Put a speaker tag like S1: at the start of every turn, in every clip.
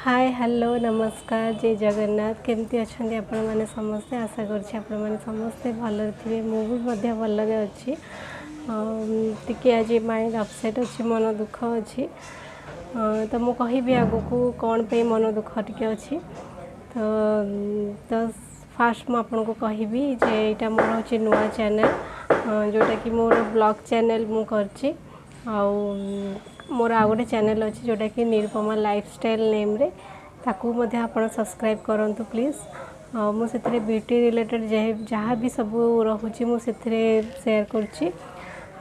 S1: ହାଏ, hello, ନମସ୍କାର, ଜୟ ଜଗନ୍ନାଥ। କେମିତି ଅଛନ୍ତି ଆପଣମାନେ ସମସ୍ତେ? ଆଶା କରୁଛି ଆପଣମାନେ ସମସ୍ତେ ଭଲରେ ଥିବେ। ମୁଁ ବି ମଧ୍ୟ ଭଲରେ ଅଛି। ଟିକେ ଆଜି ମାଇଣ୍ଡ ଅପସେଟ୍ ଅଛି, ମନ ଦୁଃଖ ଅଛି। ତ ମୁଁ କହିବି ଆଗକୁ କ'ଣ ପାଇଁ ମନ ଦୁଃଖ ଟିକେ ଅଛି। ତ ଫାର୍ଷ୍ଟ ମୁଁ ଆପଣଙ୍କୁ କହିବି ଯେ ଏଇଟା ମୋର ହେଉଛି ନୂଆ ଚ୍ୟାନେଲ୍, ଯେଉଁଟାକି ମୋର ବ୍ଲଗ୍ ଚ୍ୟାନେଲ୍ ମୁଁ କରିଛି। ଆଉ ମୋର ଆଉ ଗୋଟେ ଚ୍ୟାନେଲ୍ ଅଛି, ଯେଉଁଟାକି ନିରୁପମା ଲାଇଫଷ୍ଟାଇଲ୍ ନେମ୍ରେ, ତାକୁ ମଧ୍ୟ ଆପଣ ସବସ୍କ୍ରାଇବ୍ କରନ୍ତୁ ପ୍ଲିଜ୍। ଆଉ ମୁଁ ସେଥିରେ ବ୍ୟୁଟି ରିଲେଟେଡ଼୍ ଯାହା ବି ସବୁ ରହୁଛି, ମୁଁ ସେଥିରେ ସେୟାର କରୁଛି।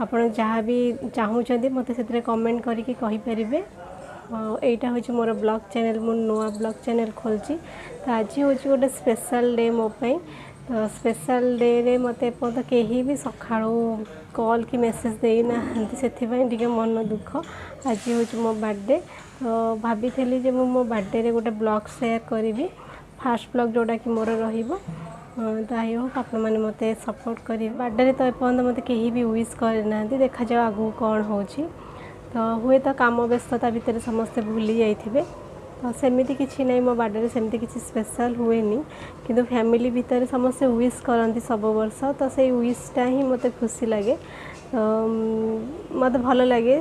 S1: ଆପଣ ଯାହା ବି ଚାହୁଁଛନ୍ତି, ମୋତେ ସେଥିରେ କମେଣ୍ଟ କରିକି କହିପାରିବେ। ଆଉ ଏଇଟା ହେଉଛି ମୋର ବ୍ଲଗ୍ ଚ୍ୟାନେଲ୍। ମୁଁ ନୂଆ ବ୍ଲଗ୍ ଚ୍ୟାନେଲ୍ ଖୋଲିଛି। ତ ଆଜି ହେଉଛି ଗୋଟେ ସ୍ପେଶାଲ୍ ଡେ ମୋ ପାଇଁ। ତ ସ୍ପେଶାଲ୍ ଡେରେ ମୋତେ ଏପର୍ଯ୍ୟନ୍ତ କେହି ବି ସକାଳୁ କଲ୍ କି ମେସେଜ୍ ଦେଇନାହାନ୍ତି, ସେଥିପାଇଁ ଟିକେ ମନ ଦୁଃଖ। ଆଜି ହେଉଛି ମୋ ବାର୍ଥଡେ। ତ ଭାବିଥିଲି ଯେ ମୁଁ ମୋ ବାର୍ଥଡେରେ ଗୋଟେ ବ୍ଲଗ୍ ସେୟାର କରିବି, ଫାର୍ଷ୍ଟ ବ୍ଲଗ୍ ଯେଉଁଟାକି ମୋର ରହିବ। ତ I Hope ଆପଣମାନେ ମୋତେ ସପୋର୍ଟ କରିବେ। ବାର୍ଥଡେରେ ତ ଏପର୍ଯ୍ୟନ୍ତ ମୋତେ କେହି ବି ୱିଶ୍ କରିନାହାନ୍ତି। ଦେଖାଯାଉ ଆଗକୁ କ'ଣ ହେଉଛି। ତ ହୁଏତ କାମ ବ୍ୟସ୍ତତା ଭିତରେ ସମସ୍ତେ ଭୁଲି ଯାଇଥିବେ। ତ ସେମିତି କିଛି ନାହିଁ, ମୋ ବାର୍ଥଡେରେ ସେମିତି କିଛି ସ୍ପେଶାଲ୍ ହୁଏନି, କିନ୍ତୁ ଫ୍ୟାମିଲି ଭିତରେ ସମସ୍ତେ ୱିଶ୍ କରନ୍ତି ସବୁ ବର୍ଷ। ତ ସେଇ ୱିଶ୍ଟା ହିଁ ମୋତେ ଖୁସି ଲାଗେ, ତ ମୋତେ ଭଲ ଲାଗେ।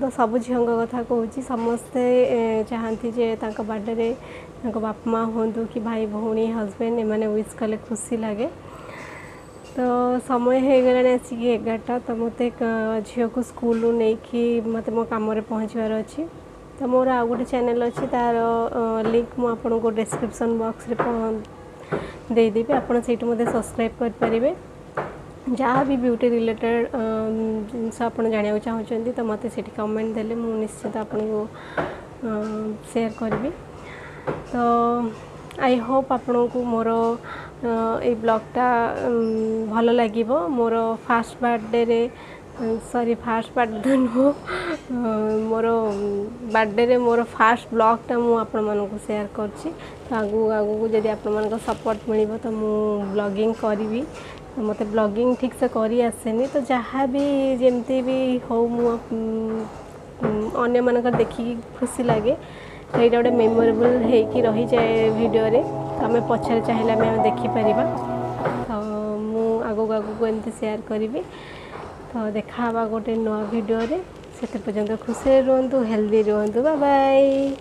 S1: ତ ସବୁ ଝିଅଙ୍କ କଥା କହୁଛି, ସମସ୍ତେ ଚାହାନ୍ତି ଯେ ତାଙ୍କ ବାର୍ଥଡେରେ ତାଙ୍କ ବାପା ମା' ହୁଅନ୍ତୁ କି ଭାଇ ଭଉଣୀ, ହଜବେଣ୍ଡ, ଏମାନେ ୱିଶ୍ କଲେ ଖୁସି ଲାଗେ। ତ ସମୟ ହେଇଗଲାଣି ଆସିକି 11ଟା। ତ ମୋତେ ଝିଅକୁ ସ୍କୁଲରୁ ନେଇକି ମୋତେ ମୋ କାମରେ ପହଞ୍ଚିବାର ଅଛି। ତ ମୋର ଆଉ ଗୋଟେ ଚ୍ୟାନେଲ୍ ଅଛି, ତା'ର ଲିଙ୍କ୍ ମୁଁ ଆପଣଙ୍କୁ ଡେସ୍କ୍ରିପସନ୍ ବକ୍ସରେ ଦେଇଦେବି। ଆପଣ ସେଇଠୁ ମୋତେ ସବସ୍କ୍ରାଇବ୍ କରିପାରିବେ। ଯାହା ବି ବ୍ୟୁଟି ରିଲେଟେଡ଼୍ ଜିନିଷ ଆପଣ ଜାଣିବାକୁ ଚାହୁଁଛନ୍ତି, ତ ମୋତେ ସେଇଠି କମେଣ୍ଟ ଦେଲେ ମୁଁ ନିଶ୍ଚିତ ଆପଣଙ୍କୁ ସେୟାର କରିବି। ତ I Hope ଆପଣଙ୍କୁ ମୋର ଏଇ ବ୍ଲଗ୍ଟା ଭଲ ଲାଗିବ। ମୋର ଫାର୍ଷ୍ଟ ବାର୍ଥଡେରେ, ସରି, ଫାର୍ଷ୍ଟ ବାର୍ଥଡେ ନୁହଁ, ମୋର ବାର୍ଥଡେରେ ମୋର ଫାର୍ଷ୍ଟ ବ୍ଲଗ୍ଟା ମୁଁ ଆପଣମାନଙ୍କୁ ସେୟାର କରୁଛି। ତ ଆଗକୁ ଆଗକୁ ଯଦି ଆପଣମାନଙ୍କ ସପୋର୍ଟ ମିଳିବ, ତ ମୁଁ ବ୍ଲଗିଂ କରିବି। ମୋତେ ବ୍ଲଗିଂ ଠିକ୍ସେ କରି ଆସେନି, ତ ଯାହା ବି ଯେମିତି ବି ହଉ, ମୁଁ ଅନ୍ୟମାନଙ୍କର ଦେଖିକି ଖୁସି ଲାଗେ। ତ ଏଇଟା ଗୋଟେ ମେମୋରେବୁଲ୍ ହେଇକି ରହିଯାଏ ଭିଡ଼ିଓରେ, ତ ଆମେ ପଛରେ ଚାହିଁଲେ ଆମେ ଦେଖିପାରିବା। ତ ମୁଁ ଆଗକୁ ଆଗକୁ ଏମିତି ସେୟାର କରିବି। ତ ଦେଖା ହେବା ଗୋଟେ ନୂଆ ଭିଡ଼ିଓରେ। ସେତେ ପର୍ଯ୍ୟନ୍ତ ଖୁସିରେ ରୁହନ୍ତୁ, ହେଲ୍ଦି ରୁହନ୍ତୁ। Bye bye.